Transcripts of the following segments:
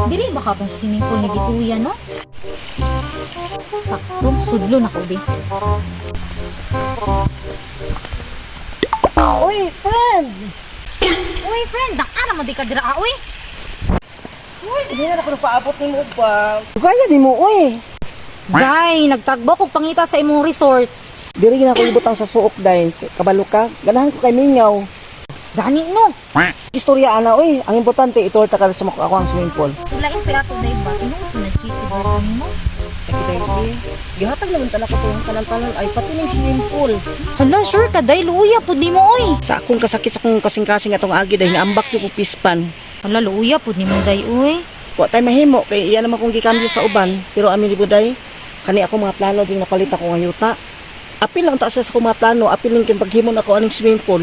Diri ba ka tong swimming pool ni Bituya, no? Sakto, sudlo na ko, be. Uy, friend! Uy, friend, daka naman di ka dira, ah, uy. Uy, hindi na ako nagpaabot ni mo ba? Kaya ni mo, uy. Day, nagtagbo kog pangita sa imong resort. Diri na ako ibutang sa suok, day. Kabalo ka. Ganahan ko kay Mingaw. Gani, no? Istorya, ana, uy. Ang importante, itorta ka sa ako ang swimming pool. Lain pa ato, day ba? Tinuod ko na-cheat si Berto nimo. Gihatag naman tala ko sa iyong tanan-tanan ay pati ning swimming pool. Hala, sure ka, day. Luya pud nimo, uy. Sa akong kasakit sa akong kasing-kasing atong agi dahil naambak yung kong pispan. Hala, luya pud nimo, day, uy. Wa tay mahimo kay iya naman kong gikambyo sa uban, pero amin ni Buday, kani ako mga plano ding napalit ako nga yuta. Apil lang ta siya sa akong mga plano, apil lang kin paghimo nako aning swimming pool.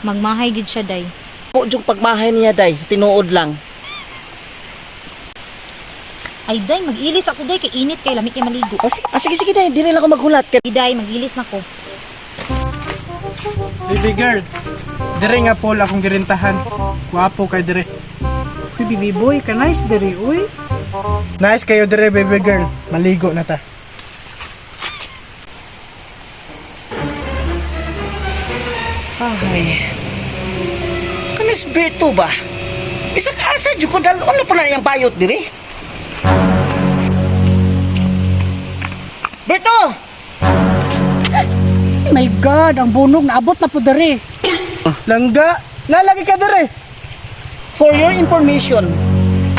Magmahay gid siya, day. Po jung pagmahay niya day, sa tinuod lang. Ay, day, mag-ilis ako, day. Kay init, kay lami kay maligo. Ah, sige, ah, sige, sige day, dili lang ako maghulat kay Ay, day, mag-ilis na ko. Baby girl, dire nga pool akong girintahan. Gwapo kay dire. Uy, baby boy, ka nice diri, uy. Nice kayo dire, baby girl. Maligo na ta. Ay. Kanis Berto ba? Bisag asa jud ko dalon na pa na iyang bayot diri. Berto! My God, ang bunog naabot na po diri. Langga, nalagi ka dire. For your information,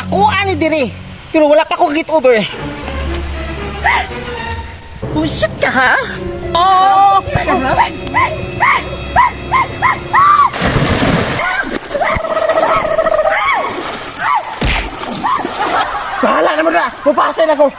ako ani diri, pero wala pa ko get over. Bullshit ka ha? Oh! Bahala naman na. Mupasa na ko.